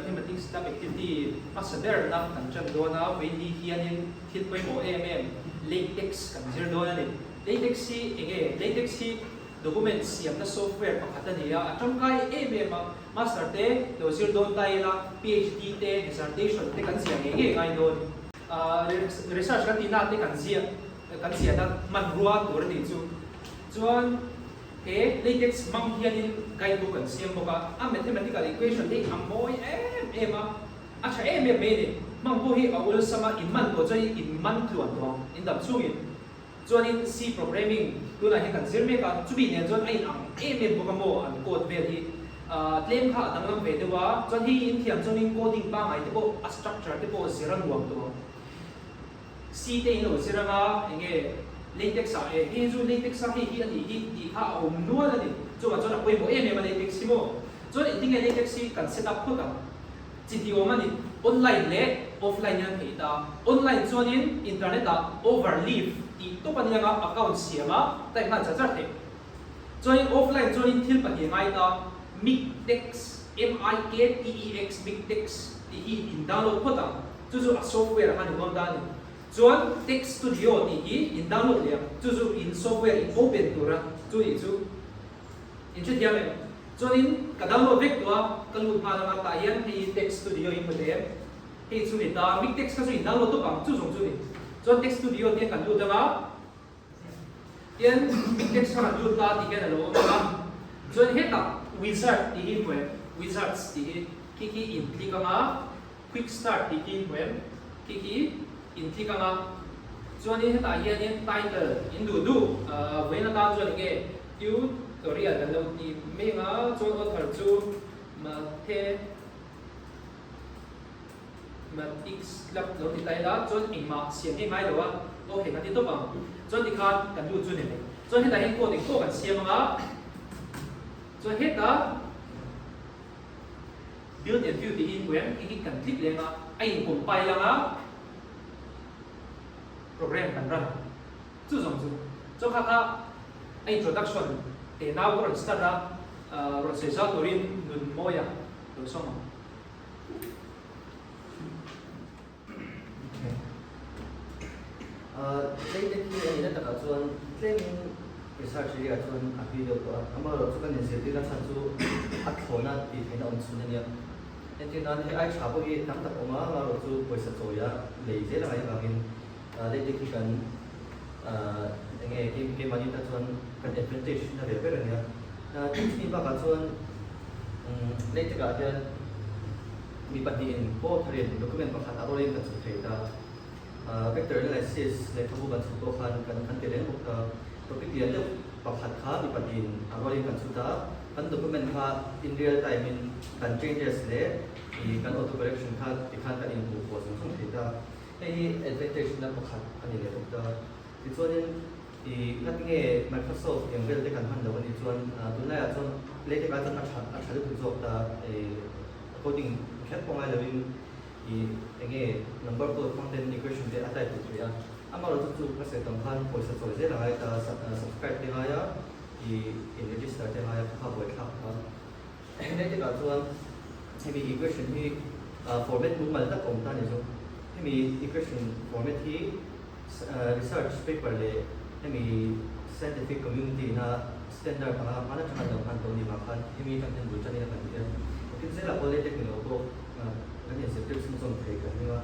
Mathematics Club activity hmasa berna kan tan dawn a, vawiin hianin thil pawimawh em em Latex kan zir dawn a ni. Latex hi eng nge? Latex hi document siamna software pakhat a ni a, a tangkai em em a, Master te lo zir dawn ta ila, PhD te, dissertation te kan ziah ngei ngei ngai dawn. Research kan tihna te kan ziah kan ziahna hmanrua tur a nih chu. Chuan he latex hmang hianin guide book an siam bawk a, a mathematical equation hi a mawi em em a, a tha em em mai a ni. Hmang pawh hi a awlsam a, in man tawh chuan in man tluan tawh ang, in dam chungin. Chuanin C programming tunah hian kan zir mek a, chumi nen chuan a in ang em em bawk a maw an code vel hi. Tlem kha a danglam ve deuh a, chuan hei in thiam chuanin coding pangngai te pawh a structure te pawh zir a nuam tawh ang. C te in lo zir anga eng nge latex ah e hei chu latex a hei hi a nih hi tih kha a awm nual a ni. Chuvang chuan a pawimawh em em a latex hi maw. Chuan engtin nge latex hi kan set up phawt ang? Chi tih awm a ni. Online leh offline in a theih ta. Online chuanin internet ah overleaf tih tawp a ni anga account siam a type nghal char char theih. Chuanin offline chuanin thil pahnih a ngai ta, Miktex, M-I-K-T-E-X, Miktex tih hi in download phawt ang. Chu chu a software ang a ni dawn ta a ni. Chuan Text Studio tih hi in download leh ang. Chu chu in software in open tura chu nih chu. In hrethiam em? Chuanin ka download vek tawh a, ka lut nghal anga tah hian hei hi Text Studio in hmu thei em? Hei chu ni ta, Miktex kha chu in download tawp ang, chu zawng chu ni. Chuan Text Studio te kan lut anga, Tian Miktex kha kan lut ta tih hian a lo awm ang a, chuan hetah Wizard tih hi hmu em? Wizards tih hi khi khi in click anga, Quick Start tih khi hmu em? Khi khi in click anga, chuanin hetah hianin title in duh duh vawiin atan chuan enge tutorial kan lo ti mai anga, chuan author chu Mathe. Mathematics club lo ti ta ila chuan engmah siam hi ngai lo a, okay kan ti tawp ang. Chuan tikhan kan lut chu ni mai. Chuan hetah hian code engpawh kan siam anga, chuan heta build and view tih hi hmu em, hei hi kan click leng a, a in compile anga program kan run chu zawng chu. Chuan kha kha a introduction te nau ka rawn start a, rawn sawi zau turin Nunmawia lo sawm ang. Tlengte khi a nihna takah chuan tlemin research area chuan a hlui deuh tawh a, amaherawh chu kan inzirtirna chhan chu a thlawhna tih theihna awm chhun a nia. Entir nan hei ai tha pawh hi tam tak awm a, amaherawh chu pawisa chawia lei zel a ngaih avangin tlengte khi kan eng nge keimahni tan chuan kan advantage na ve ber a nia. Tin chumi bakah chuan tlengte ah hian Mi pahnihin pawh tharin document pakhat a rawlin kan chhuk thei ta. Vector analysis lehkhabu kan chhuk pawh khan kan kan ti reng bawk ta. Topic lian deuh pakhat kha mi pahnihin a rawlin kan chhut a, kan document kha in real time in kan changes leh ih kan auto correction kha tikhan kan inhmuh pawh zung zung thei ta. Hei hi advantage na pakhat a ni leh bawk ta. Tichuanin ih ngatinge Microsoft eng vel te kan hman loh a nih chuan tunlaiah chuan LaTeX ah chuan a tha a tha lutuk zawk ta ih Coding kher pawh ngai loin ih eng nge number code hmang ten equation te a type duh theih a, amaherawhchu chu ka sawi tam khan pawisa chawi zel a ngai ta, subscribe te ngai a, ih in register te ngai a kha kha buaithlak kha. Helai tikah chuan hemi equation hi format mumal tak a awm ta a ni chu. Hemi equation format hi Research paper leh hemi scientific community ina standard anga hman atanga lo hman tawh ni vang khan hemi atang hian bul tan ila kan ti a. Tin zelah pawh latest ni lo pawh kan inzirtir chhunzawm thei kan ring a.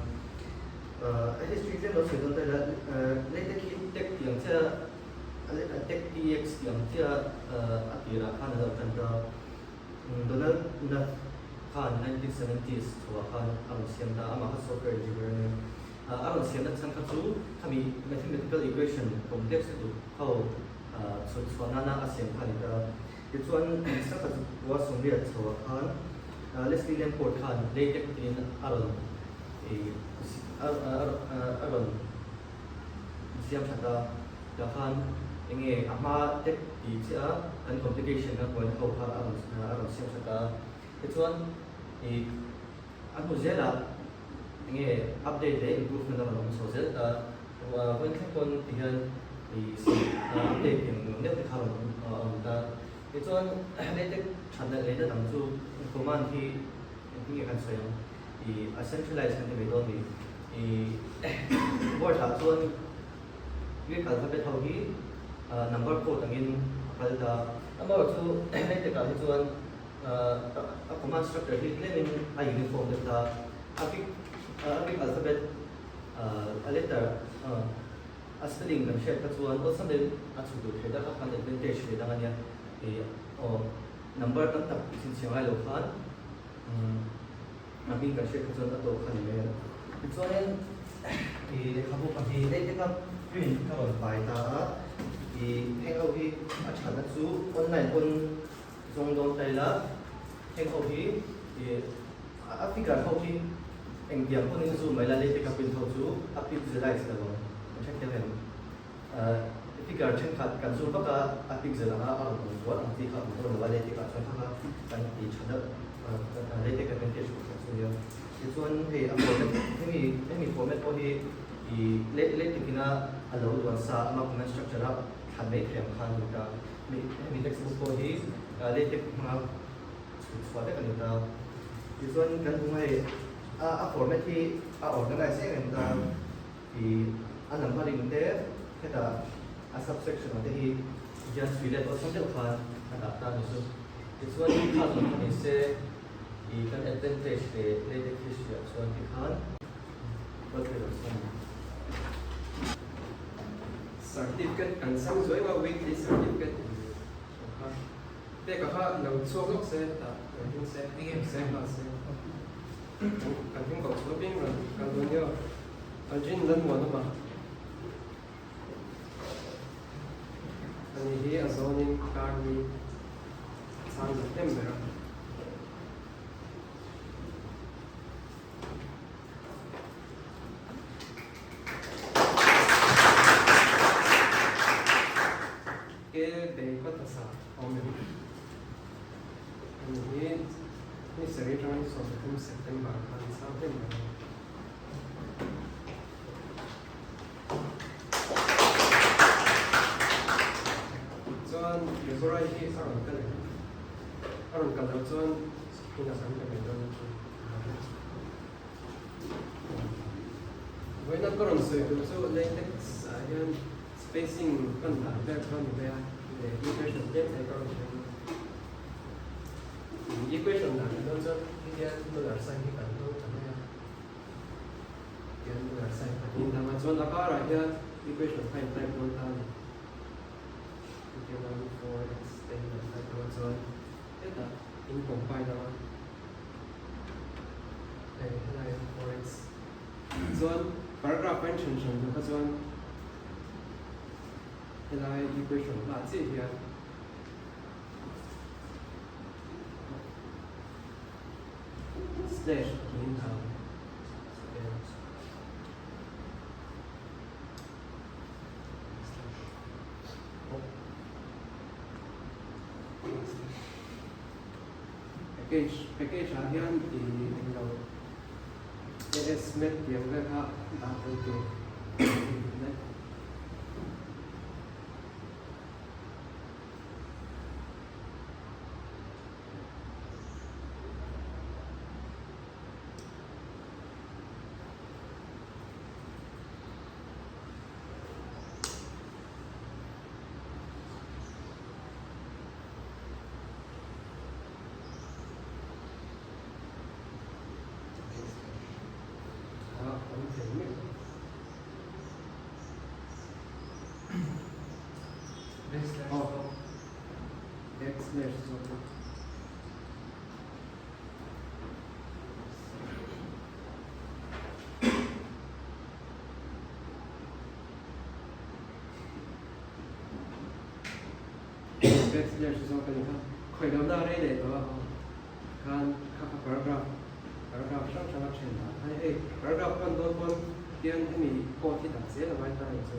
A history tlem lo sawi dawn ta ila latest hi tech tih ang chiah a tech TX tih ang chiah a tirah khan a lo tan ta. Donald Knuth khan 1970s chhoah khan a rawn siam ta a, amah kha software engineer a nia. A rawn siamna chhan kha chu khami mathematical equation complex lutuk ho chhut chhuah nana a siam kha a ni ta. Tichuan sangha kua sawmriat chhoah khan Leslie Lamport khan LaTeX tiin a rawn a rawn siam that a, tah khan enge a hma TeX tih chiah a kan complication a buaina ho kha a rawn siam that a. Tichuan a hnu zelah Enge update leh improvement a rawn awm chho zel ta, vawiin thleng pawn ti hian update eng deuh te kha a rawn awm ta. Tichuan LaTeX thatna lehna dang chu command hi Engtin nge kan sawi ang? Ih a centralize kan ti mai dawn ni. Ih Word ah chuan Greek alphabet ho hi number code angin a kal ta. Amaherawhchu LaTeX ah hi chuan a command structure hi tlemin a uniform deuh ta. A Greek a Greek alphabet a letter a spelling kan hriat kha chuan awlsam deuhin a chhuk duh theih tak a, kan advantage ve dang a nia. Ih aw number tam tak i chhinchhiah ngai lo khan a hming kan hriat kha chuan a tawk kha ni mai a. Tichuanin ih lehkhabu pahnih daih te kha print ka rawn pai ta a, ih heng ho hi a thatna chu online pawn zawng dawn ta ila heng ho hi ih a figure ho hi engtiang pawhin zoom mai la lei te kha print ho chu a pixelize lo ang kan hrethiam em? Figure thenkhat kan zoom vak a, a pixel anga a rawn awm zual ang tih kha a awm dawn lo a, lei te ah chuan kha kha kan ti tha deuh lei te advantage pakhat chu nia. Tichuan hei a format hemi hemi format pawh hi ih lei lei tikina a lo duan sa ama comment structure a thlan mai thei ang kha a ni ta. Hemi textbook pawh hi lei te hmanga chhut chhuah vek a ni ta. Tichuan kan hmu hei a a format hi a organize em em ta. Ih a numbering te hetah a subsection ah te hi hian chhui let awlsam deuh khan a dah ta a ni chu. Tichuan i kha zawng kha ni se ih kan advantage leh LaTeX history ah chuan tikhan kal thei lo chuan. Certificate kan chhang zuai a weekly certificate ang kha peka kha lo chhuak lawk se hetah lo ding se se nghal se. Kan hming koh chhuah apiang rawn kal dawn nia. Arjun Lalmuanawma ani hi a zawnin kar ni a chang za hnem ber a. Ke Venkatasa awm em? Ani hi ni sarih atanga ni 13 September khan chang hnem ber a. Chuan Deborah hi a rawn kal em? A rawn kal loh chuan inah kan pe mai dawn a chu. Vawiina ka rawn sawi tur chu latex ah hian spacing hman dan vel kha a ni mai a, leh equation tlem tlem ka rawn sawi a. Equation dan ah dawn chuan hetiang dollar sign hi kan hmang ta mai a. Tian dollar sign pahnih dangah chuan a karah hian equation kha in type dawn ta a ni. Hetiang 4x te hi kan type dawn chuan hetah in combine anga hei helai 4x chuan paragraph a in then hran duh kha chuan helai equation hmaah chiah hian Slash tiin a Package package ah hian i englo AS met tiang vel kha dah tel tur. Backslash zawk a. Backslash zawk a ni kha. Khawih lohna a rei leh tawh a aw. Khan kha kha paragraph paragraph hrang hrang a then dah a ni. Hei paragraph hman dawn pawn tian hemi code hi dah zel a ngai ta a nih chu.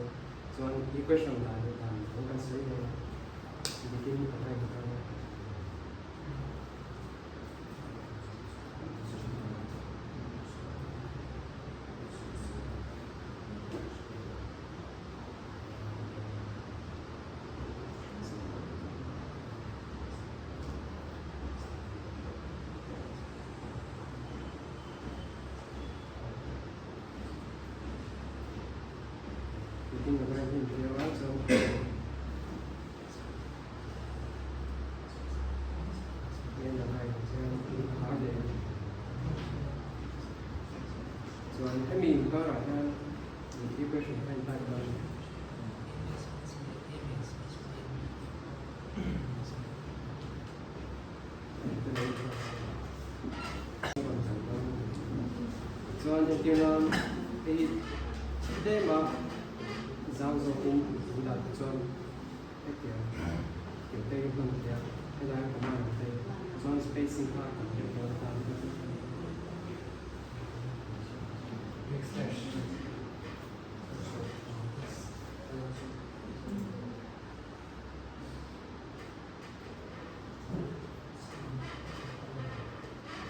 Chuan equation dan leh dan dang kan sawi dawn a, dikin a line tan a. Chuan entir nan hei hi tlema zau zawkin in dah te chuan hetiang thil te hi hman theih a, helai command ang te chuan spacing kha tam deuh dawn atan.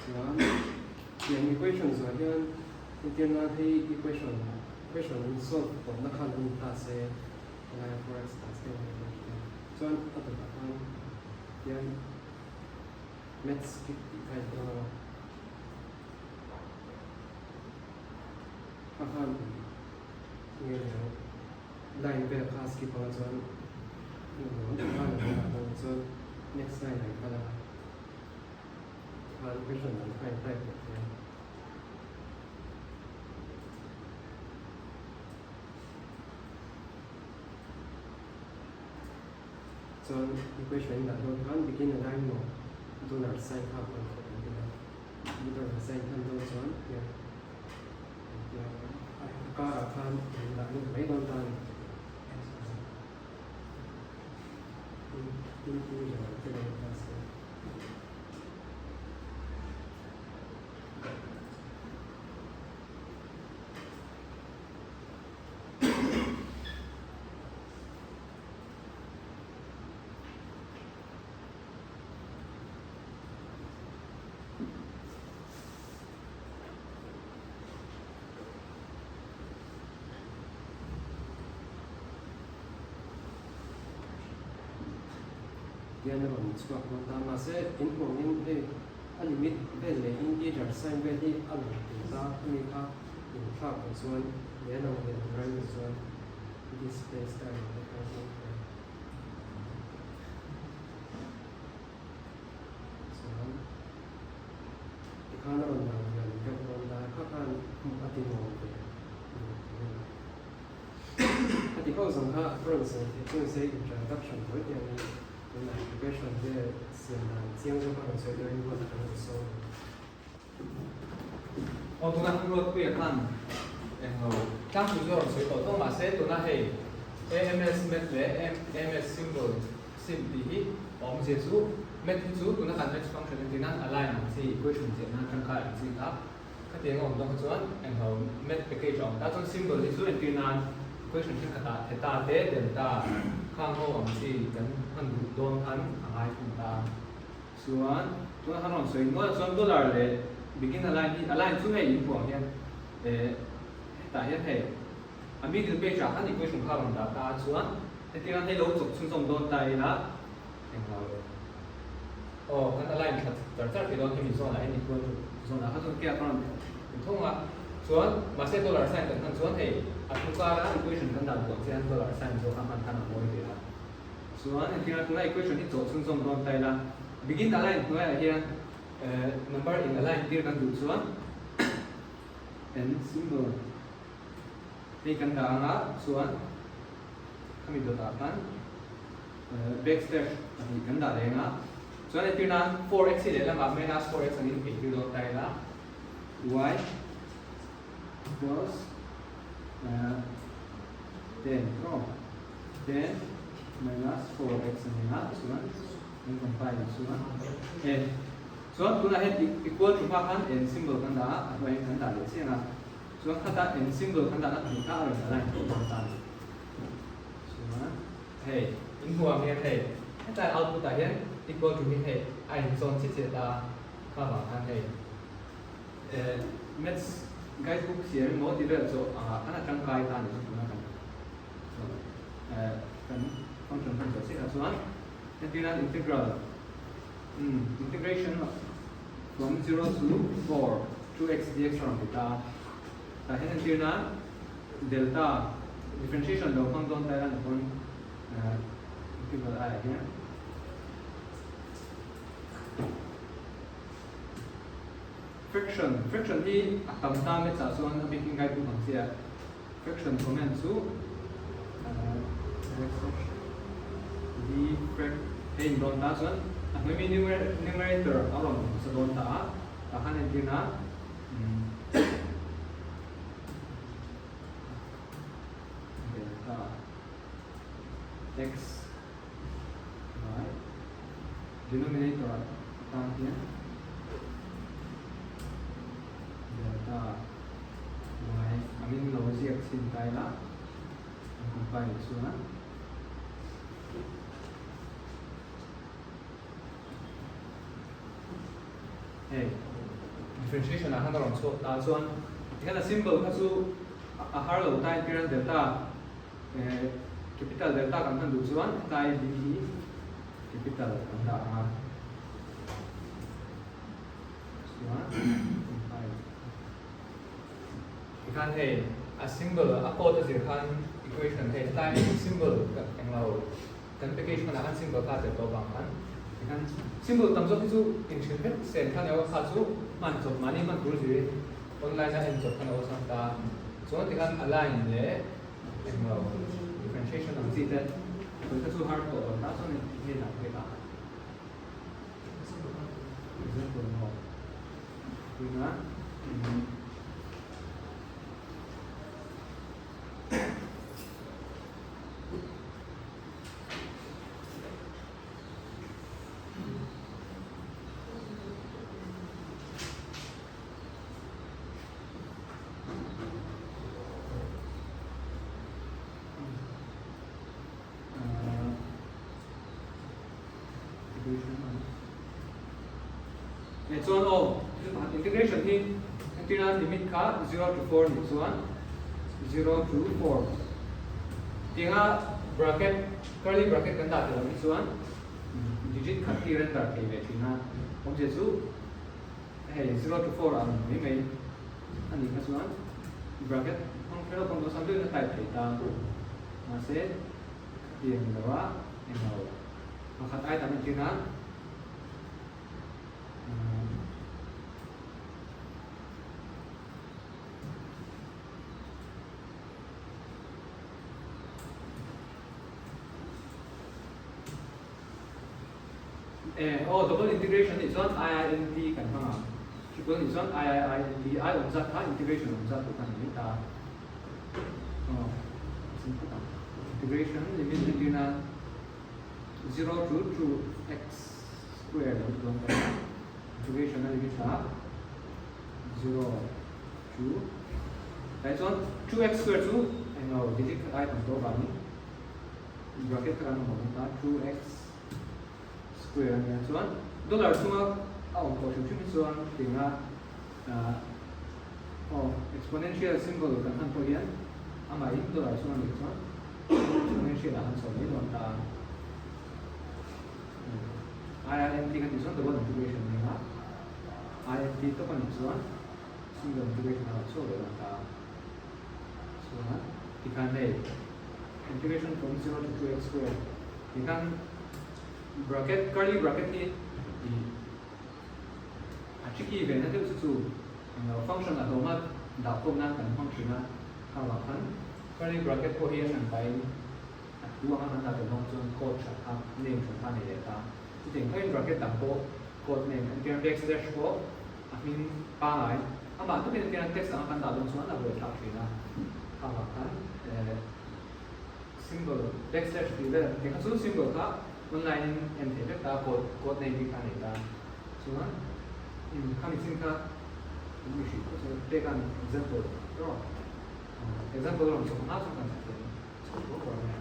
Chuan tiang equation zawh hian entir nan hei equation question an solve tawhna khan an ta se helaia forex ta se ang hian chuan a dawtah khan tiang maths kit tih kha in dawn a kha khan nge leh line vel kha skip anga chuan nuam deuh khan a lo dah dawn chuan next line ah i kal a khan question dang kha in type leh thei a. Chuan equation in dah dawn khan begin a line maw dollar sign kha a hman khawp ang ila dollar sign hman dawn chuan tiang A karah khan in dah lut mai dawn ta a ni. Integer te lo ta se. Hian a rawn chhuak dawn ta mahse in hmuangin hei a limit vel leh integer sign vel hi a lang thei ta hemi kha inthlak ang chuan leh a lang ve tur a nih chuan display style ang te khan hmang thei a. Chuan tikhan a rawn lang lian deuh dawn ta kha khan hmuh a ti nuam ve a ti ho zawng kha a rawn sawi theih chuan se introduction tawi te ang in tunah equation vel siam dan chiang zawk a rawn sawi turin huat a kan rawn sawi ang. Aw tuna Ruatpuia khan englo tlangpui chu a rawn sawi tawh tawh mahse tuna hei AMS Math leh AMS Symbol Sim tih hi a awmzia chu Math hi chu tuna kan Math function entir nan a line ang chi equation ziah nan tangkai ang chi kha khatiang a awm dawn kha chuan englo Math package a awm ta chuan symbol hi chu entir nan equation thenkhatah theta te delta khang ho ang chi kan hman duh dawn khan a ngai thung ta. Chuan tuna khan rawn sawi nual chuan dollar leh begin align hi align chu hei in huang hian eh hetah hian hei a middle page ah khan equation kha rawn dah ta a chuan hetiang hian hei lo chawp chhunzawm dawn ta ila englo aw kan align that char char thei dawn hemi zawn ah hian equal to zawn ah kha chuan kea ka rawn ti thung a chuan mahse dollar sign kan hman chuan hei a thu kara equation kan dah duh ang chian dollar sign zawk a hman khan a mawi ve a. Chuan engtin tunlai equation hi chawh chhunzawm dawn ta ila, begin align hnuaiah hian number in align tir kan duh chuan n symbol hei kan dah anga chuan khami dawtah khan backslash pahnih kan dah leh anga chuan entir nan 4x hi lehlamah minus 4x angin phei tir dawn ta ila y equals 10 10 minus 4x a ni a chuan kan compile chuan e chuan tunah hian equal to hma khan n symbol kan dah a a hnuaiah hian kan dah leh chiang a chuan khata n symbol kan dahna pahnih kha a rawn align tawh dawn ta a ni chuan hei in hmuh ang hian hei hetlai output ah hian equal to hi hei a inzawn chiah chiah ta a kha vang khan hei maths guidebook siam emaw ti vel chu angah khan a tangkai ta a ni chu tuna kan Kan function hman zawh chiah chuan hetiang hian integral integration from 0 to 4 2x dx a rawn ti ta a. Tah hian entir nan delta differentiation lo hmang dawn ta ila ni pawn integral aiah hian fraction fraction hi a tam ta mai chah chuan a bikin guidebook ang chiah. Fraction comment chu d frac hei in dawn ta chuan a hnuaimi numerator a rawn hmasa dawn ta a tah khan entirna X by denominator atan hian delta y angin lo ziak chhin ta ila an compile chuan hei differentiation ah khan a rawn chhuak ta chuan tikhian a symbol kha chu a har lo ta entirna delta Capital delta kan hman duh chuan hetlai D hi capital kan dah ang a, chuan compile. Tikhan hei a symbol a code a zir khan equation hei hetlai symbol englo kan package hmanah khan symbol kha a tel tawh vang khan tikhan symbol tam zawk hi chu inhrilh vek sen khan emaw kha chu hman chawp mahni hman tur zir online a en chawp khan a awlsam ta chuan tikhan align leh Englo differentiation ang chi te tun kha chu har tawh lo ta chuan hei dah phei ta example maw tuna Chuan aw, thil pakhat integration hi entirna limit kha 0 to 4 nih chuan 0 to 4 tinga bracket curly bracket kan dah tel ang hi chuan digit khat hi render thei ve thin a, awmzia chu Hei 0 to 4 ang mai mai a nih kha chuan bracket hmang kher lo pawn dawhsan deuhin a type thei ta. Mahse khatiang ni lo a englo pakhat ai tam entir nan Eh, aw, double integration nih chuan IINT kan hmang ang. Triple nih chuan IIINT, I awm zat kha integration awm zat tur kha ni mai ta. Aw, a sim phawt ang. Integration limit entir nan 0 to 2x square lo ti dawn ta ila. Integration a limit kha 0 to tlai chuan 2x square chu englo digit khat ai tam tawh avangin bracket kha kan awm ang ta 2x square a nia chuan dollar chunga a awm tawh hrim hrim hi chuan tinga aw exponential symbol kan hman pawh hian amahin dollar chunga nih chuan exponential ah kan chho mai dawn ta a IINT kan tih chuan double integration a nia INT tawp a nih chuan single integration ah chhuak leh dawn ta chuan tikhan hei integration from 0 to 2x square Tikhan bracket, curly bracket hi i a tricky ve na deuh chu chu englo function a hlawma dah khawm nan kan hmang thin a, kha vang khan curly bracket pawh hi a hran pahin a thu anga kan dah tel hmang chuan code that kha name that kha a nei leh ta. Chutiang thoin bracket dang pawh code name entirna backslash pawh a hming pangai amah takin entirna text anga kan dah dawn chuan a buaithlak thin a, kha vang khan eh. Symbol backslash tih vel tih kha chu symbol kha online in en theih vek ta code code name hi kha a nei ta chuan umm khami chin kha in mi hrilh phawt chu pek an example erawh example rawn chawk anga chuan kan hrethiam chho tho tur a nia.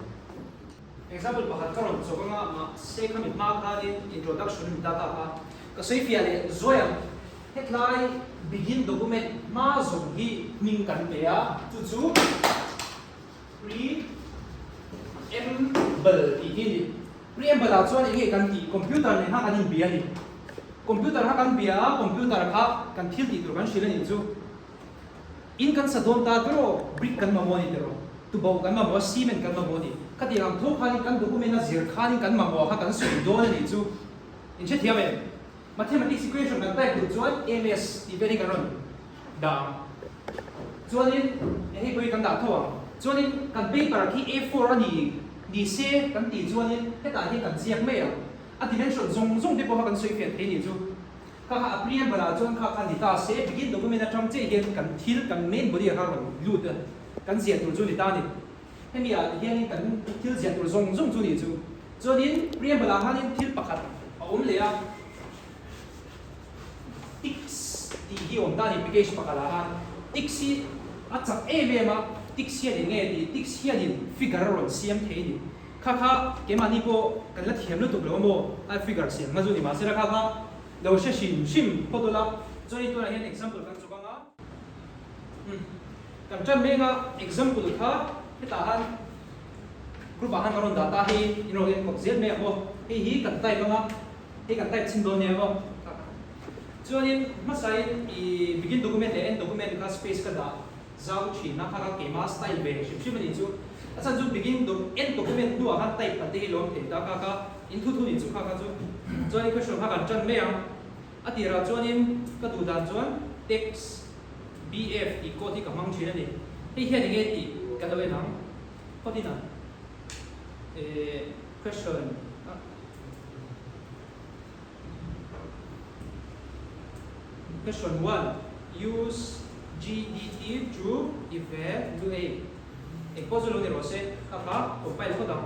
Example pakhat ka rawn chawk anga mahse khami hma khanin introduction a ni ta ta kha ka sawi fiah leh zuai ang. Hetlai begin document hma zawng hi hming kan pe a chu chu. Preamble tih hi a ni. Preamble ah chuan eng nge kan tih? Computer nen kha kan inbia a ni. Computer kha kan bia a, computer kha kan thil tih tur kan hrilh a nih chu. In kan sa dawn ta tiraw, brick kan mamawh a ni tiraw, tuboh kan mamawh a, cement kan mamawh a ni. Khatiang ang tho khanin kan document a zir khanin kan mamawh kha kan sawi dawn a nih chu. In hrethiam em? Mathematics equation kan type duh chuan MS tih vel hi kan rawn dah ang. Chuanin hei pawh hi kan dah tho ang. Chuanin kan paper khi A4 a ni ni se kan tih chuanin hetah hian kan ziak mai ang. A dimension zawng zawng te pawh kha kan sawi fiah thei nih chu. Kha kha a preamble ah chuan kha kha ni ta se begin document atang chiah hian kan thil kan main body ah kha rawn lut a kan ziah tur chu ni ta a ni. Hemi ah hianin kan thil ziah tur zawng zawng chu nih chu. Chuanin preamble ah khanin thil pakhat a awm leh a, tics tih hi awm ta a ni package pakhat ah khan. Tics hi a chak em em a, tics hianin nge tih, tics hianin figure a rawn siam thei a ni. Kha kha keimahni pawh kan la thiam lutuk lo amaw a figure siam hma chu ni mahse la kha kha lo hre hrim hrim phawt ula. Chuanin tunah hian example kan chawk ang a. Kan ṭan mek a, example kha hetah khan group ah khan ka rawn dah ta hei in rawn en kawp zel mai ang aw. Hei hi kan type anga, hei kan type chhin dawn nia maw. Chuanin hmasain i begin document leh end document kha space ka dah zau thin a, kha kha keima style ve hrim hrim a nih chu. A chhan chu begin end document hnuah khan type khat te hi lawm thei ta kha kha in thu thu nih chu kha kha chu. Chuanin question kha kan ṭan mai ang. A tirah chuanin ka duh dan chuan text BF tih code hi ka hmang thin a ni. Hei hian enge tih kan lo en ang. Phawt in a question a. Question one, Use GDT to evaluate. Eng pawh chu lo ni rawh se, kha kha compile phawt ang.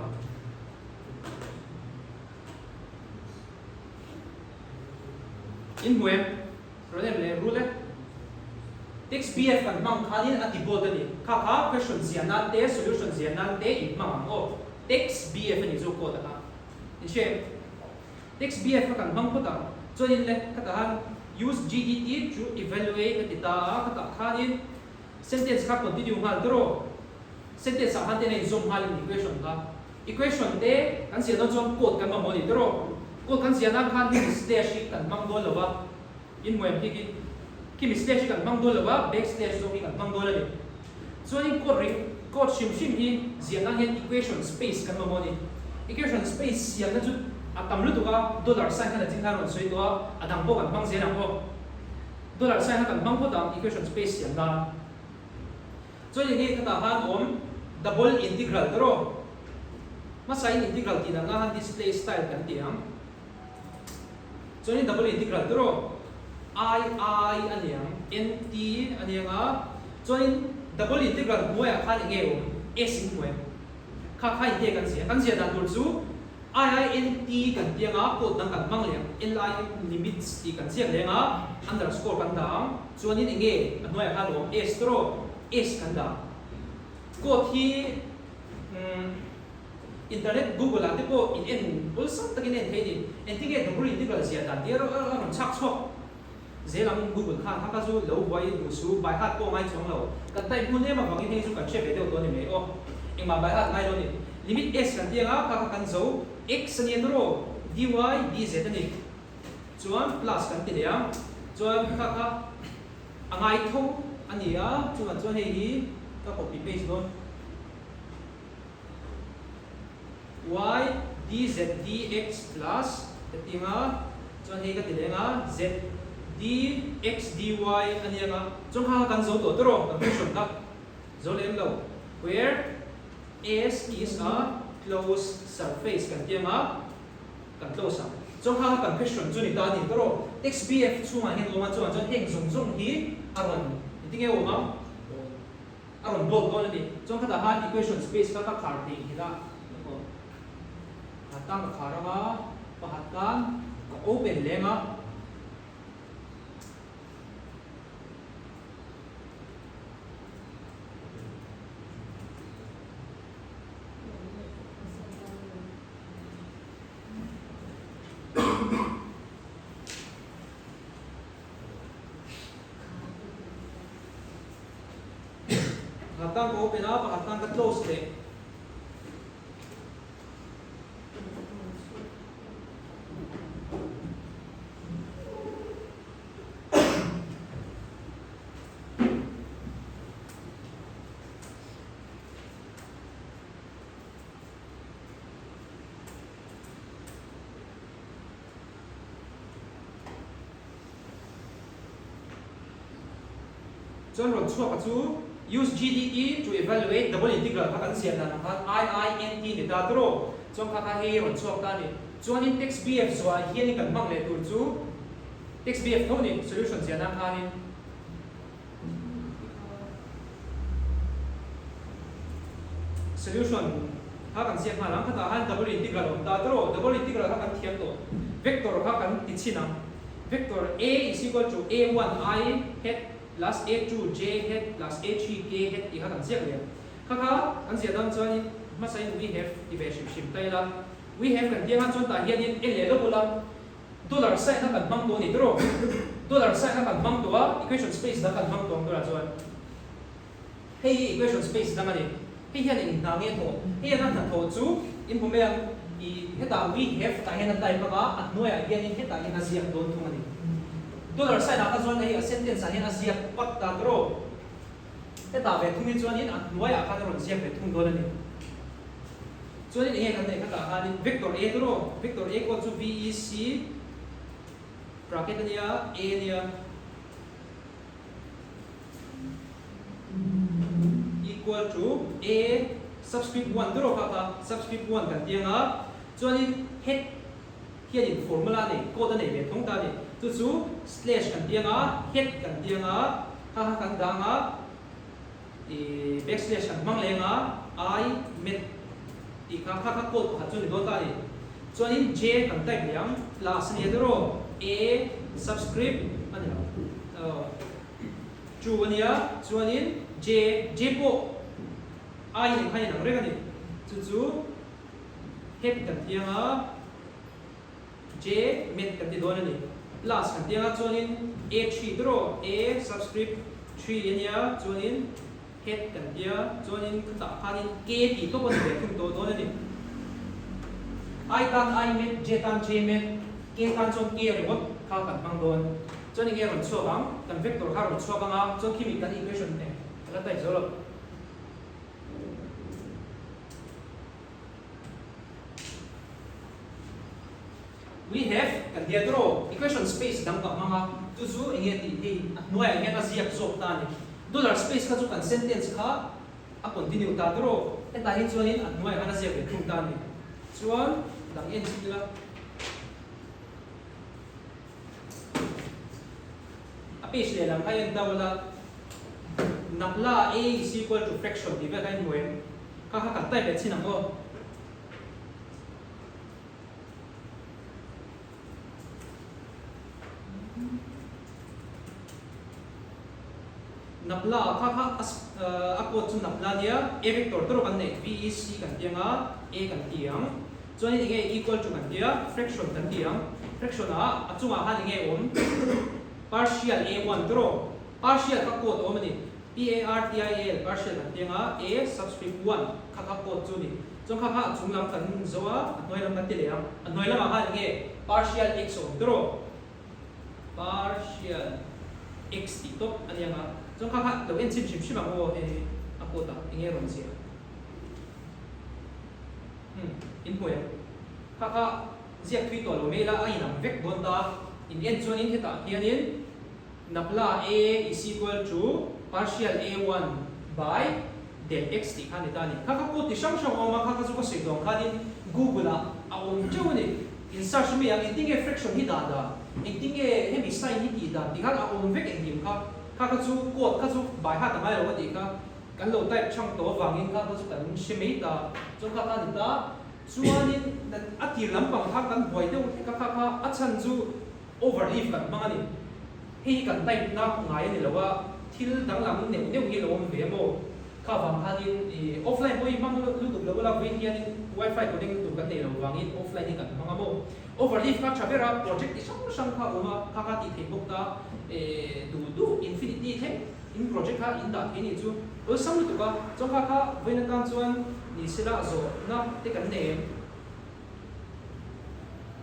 In hmu em? Rawn em leh rul e. Text BF kan hmang khanin a ti bold a ni. Kha kha question ziah nan te, solution ziah nan te in hmang ang aw. Text BF a ni chu code a kha. In hria em? Text BF kha kan hmang phawt ang. Chuanin le khatah khan use GDT to evaluate a ti ta a, khatah khanin sentence kha continue nghal tawh rawh. Sentence ah khan ten a inzawm nghalin equation kha. Equation te kan ziah dawn chuan code kan mamawh a ni tawh. Code kan ziah nan khan hemi slash hi kan hmang dawn lo va, inhmuh khi khi khimi slash hi kan hmang dawn lo va, back slash zawk hi kan hmang dawn a ni. Chuanin code ring code hrim hrim hi ziah nan hian equation space kan mamawh a ni. Equation space siamna chu a tam lutuk a, dollar sign khan a chin khan a rawn sawi tawh a, a dang pawh kan hmang zel ang aw. Dollar sign kha kan hmang phawt ang equation space siam nan. Chuan eng nge khatah khan awm double integral te rawh. Hmasain integral tih dan khan display style kan ti ang. Chuanin double integral te rawh i i a ni ang, n t a ni ang a. Chuanin double integral hnuaiah khan eng nge awm s in hnuai. Kha kha eng nge kan ziah? Kan ziah dan tur chu i i n t kan ti ang a, code dang kan hmang leh ang, l i limits tih kan ziak leh ang a, underscore kan dah ang. Chuanin eng nge a hnuaiah khan awm S tawh S kan dah. Code hi umm internet google ah te pawh in en awlsam takin a en thei a ni. Engtin nge double integral ziah dan tih a rawn chhak chhuak zel ang google khan kha kha chu lo buai duh su by heart pawh a ngai chuang lo. Kan type hmun em avangin hei chu kan hre ve deuh dawn a ni mai aw. Engmah by heart ngai lo a ni. Limit S kan ti anga kha kha kan zo X a nia tawh dy dz a ni. Chuan plus kan ti leh a, chuan kha kha a ngai tho a ni a, chuvang chuan hei hi ka copy paste dawn. Y dz dx plus ka ti ang a, chuan hei ka ti leh ang a, z dx dy a ni ang a, chuan kha kha kan zo tawh tawh rawh, kan question kha zo leh em lo, where S is a closed surface kan ti ang a. Kan close ang. Chuan kha kan question chu ni ta a ni tawh rawh. XBF chhungah hian awm a, chuan chuan heng zawng zawng hi a rawn engtin nge awm ang? A rawn bold dawn a ni. Chuan khatah khan equation space kha ka khar thei nghilh a, pakhat tan ka khar ang a, pakhat tan ka open leng a. Pakhat tan ka open a, pakhat tan ka close leh. Chuan rawn chhuak a chu use GDE to evaluate double integral kha kan ziah dan ang khan IINT ni ta tawh chuan kha kha hei rawn chhuak ta a ni. Chuanin text BF zuah hianin kan hmang leh tur chu text BF tho ni solution ziah nan khanin. Solution kha kan ziak nghal ang. Khatah khan double integral a awm ta tawh. Double integral kha kan thiam tawh. Vector kha kan ti chhin ang. Vector A is equal to A1 i hat plus A2 j hat plus A3 k hat tih kha kan ziak leh ang. Kha kha kan ziah dan chuanin hmasain we have ti ve hrim hrim ta ila. We have kan tih ang chuan tah hianin e leh lawk ula dollar sign kha kan hmang tawh a ni tawh. Dollar sign kha kan hmang tawh a, equation space dang kan hmang tawh ang turah chuan. Hei hi equation space dang a ni. Hei hian eng hna nge thawh? Hei hian a hnathawh chu in hmu mai ang. I hetah we have tah hian a type ang a, a hnuaiah hianin hetah hian a ziak dawn thung a ni. Dollar sign ah kha chuan hei a sentence ah hian a ziak pat ta tawh. Hetah ve thung hi chuanin a hnuaiah khan a rawn ziak ve thung dawn a ni. Chuanin eng nge kan neih khatah khanin vector A tawh. Vector A code chu VEC bracket a nia, A a nia. Equal to A subscript one tur awk a kha subscript one kan ti anga chuanin het hianin formula a nei code a nei ve thawng ta a ni chu chu slash kan ti anga het kan ti anga kha kha kan dah anga ih backslash kan hmang leh anga I met tih kha kha kha code pakhat chu a ni dawn ta a ni chuanin J kan type leh ang plus a ni a tiraw A subscript a ni lo. Chu a nia, chuanin J, J pawh I nen khan inang reng a ni. Chu chu het kan ti ang a, J met kan ti dawn a ni. Plus kan ti ang a, chuanin A thi tawh A subscript thi a nia, chuanin het kan ti a, chuanin khutah khanin K tih tawp a ni ve thung tawh dawn a ni. I tan I met, J tan J met, K tan chuan K ringawt kha kan hmang dawn. Chuan enge rawn chhuak ang? Kan vector kha rawn chhuak ang a, chuan khimi kan equation eng a la type zo lo. We have kan tia tawh equation space dang ka hmang a, chu chu enge tih hei a hnuaiah hian a ziak zawk ta a ni. Dollar space kha chu kan sentence kha a continue ta tawh hetah hi chuanin a hnuaiah khan a ziak ve thung ta a ni. Chuan dang en chhin ila. A page lehlam kha en deuh la, Nabla A is equal to fraction tih vel kha in hmu em? Kha kha kan type leh chhin ang aw. Nabla kha kha a code chu nabla nia, A vector tawrh kan neih VEC kan ti ang a, A kan ti ang. Chuanin enge equal to kan ti a, fraction kan ti ang. Fraction ah a chungah khan enge awm? Partial A one tawrh. Partial kha code awm a ni. P-A-R-T-I-A-L partial kan ti ang a, A subscript one kha kha code chu a ni. Chuan kha kha a chung lam kan zo a, a hnuai lam kan ti leh ang. A hnuai lamah khan enge partial x awm tawrh. Partial x tih tawp a ni ang a. Chuan kha kha lo en chhin hrim hrim ang aw hei a code ah enge rawn ziah. Umm, in hmu em? Kha kha ziak thui tawh lo mai ila a inang vek dawn ta. In en chuanin hetah hianin nabla A is equal to partial A one by del x tih kha a ni ta a ni. Kha kha code ti hrang hrang a awm a, kha kha chu ka sawi tawh ang khanin Google ah a awm teuh a ni. In search mai ang, engtin nge fraction hi dah dan, engtin nge hemi sign hi tih dan tih khan a awm vek engkim kha. Kha kha chu code kha chu by heart a ngai lo ka tih kha. Kan lo type chhang tawh avangin kha kha chu kan hre mai ta, chuan kha kha a ni ta. Chuanin a tir lampang kha kan buai deuh hlek a, kha kha a chhan chu overleaf kan hmang a ni. Hei hi kan type na ngai a ni lo a, thil danglam neuh neuh hi a lo awm ve maw? Kha vang khanin ih offline pawh hi hmang lutuk lo ula, vawiin hianin wifi connect na tur kan nei lo vangin offline hi kan hmang a maw? Overleaf kha tha ber a, project ti hrang hrang kha a awm a, kha kha tih theih bawk ta, eh duh duh infinity thleng. In project kha in dah thei nih chu awlsam lutuk a, chuan kha kha vawiin atan chuan ni sela zawhna te kan nei em?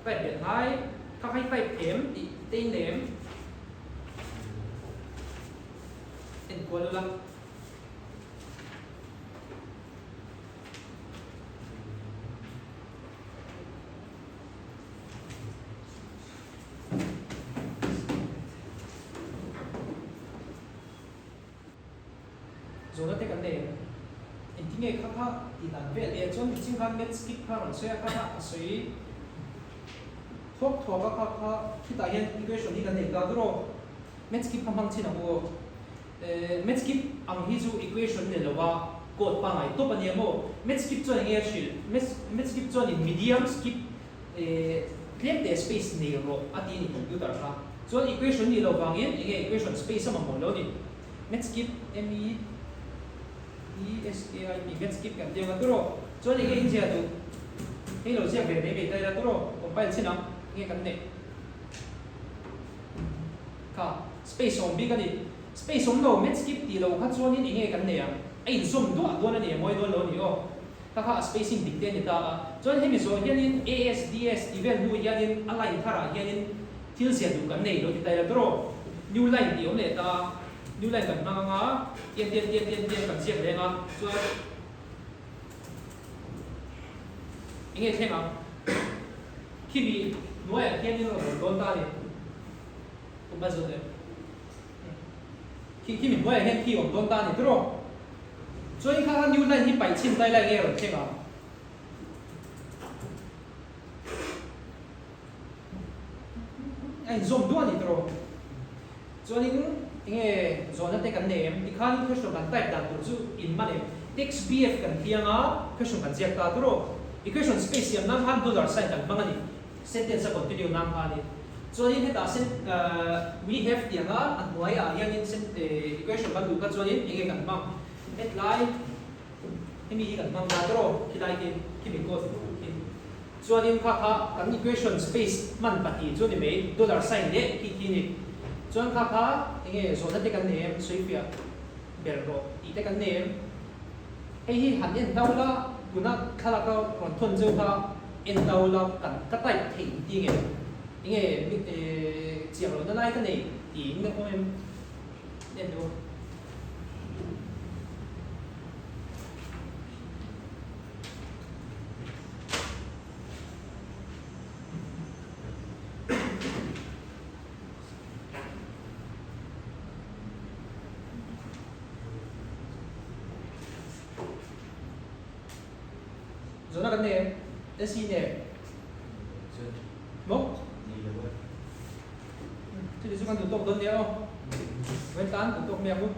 Type belh ngai, kha kha hi type them tih te in nei em? Enkual ula. Zawhna te kan nei em? Engtin nge kha kha tih dan vel e? Chuan miching khan maths skip kha rawn sawi a, kha kha a sawi thuak thuak a, kha kha khitah hian equation hi kan nei ta dur aw. Maths skip kha hmang chin ang u aw. Maths skip ang hi chu equation ni lo a. Code pangngai tawp a nia maw? Metscript chuan enge a hrilh? Metscript chuanin medium skip tlem teh space nei rawh a ti a ni computer kha. Chuan equation nih loh vangin enge equation space a mamawh lo a ni. Metscript M-E E-S-K-I-P Metscript kan ti ang a turaw. Chuan enge in ziah duh? Hei lo ziak ve mai mai ta ila turaw. Compile chin ang enge kan neih kha space awm bik a ni. Space awm lo, Math skip tih loh kha chuanin enge kan nei ang? A inzawm duah dawn a ni, a mawi dawn lo a ni aw. Kha kha a spacing dik te a ni ta a. Chuan hemi zawh hianin AS, DS tih vel hnu hianin a line tharah hianin thil ziah duh kan nei lo ti ta ila tawrh. New line tih awm leh ta a, new line kan hmang anga tian tian tian tian tian kan ziak reng a, chuan enge thleng ang? Khimi hnuaiah hianin a rawn dawn ta a ni. Kum a zawt em? Khi khi mi hnuaiah hian khi awm dawn ta a ni tiraw? Chuan kha kha new line hi paih chhin tai lai nge rawn thleng ang? A inzawm duah a ni tiraw? Chuanin enge zawhna te kan nei em? Tikhanin question kan type dan tur chu in man em? Text BF kan tiang a, question kan ziak ta tiraw? Equation space siam nan khan dollar sign kan hmang a ni. Sentence a continue nan kha a ni. Chuanin hetah sen we have tih anga a hnuaiah hianin sen equation kan duh kha chuanin enge kan hmang? Hetlai hemi hi kan hmang ta tawh khilai khi khimi code khi. Chuanin kha kha kan equation space hman pahnih chu ni mai dollar sign leh khi khi ni. Chuan kha kha enge zawhna te kan nei em sawifiah ber rawh tih te kan nei em? Hei hi han en hlau la tuna thlalak a rawn thawn zeuh kha en hlau la kan ka type theih ti nge enge chiang lohna lai ka nei tiin a awm em en deuh a. Zawhna kan nei em? SE nei em? Maw? Chutih chu kan duh tawk dawn nia aw. Vawiin tan duh tawk mai ang u.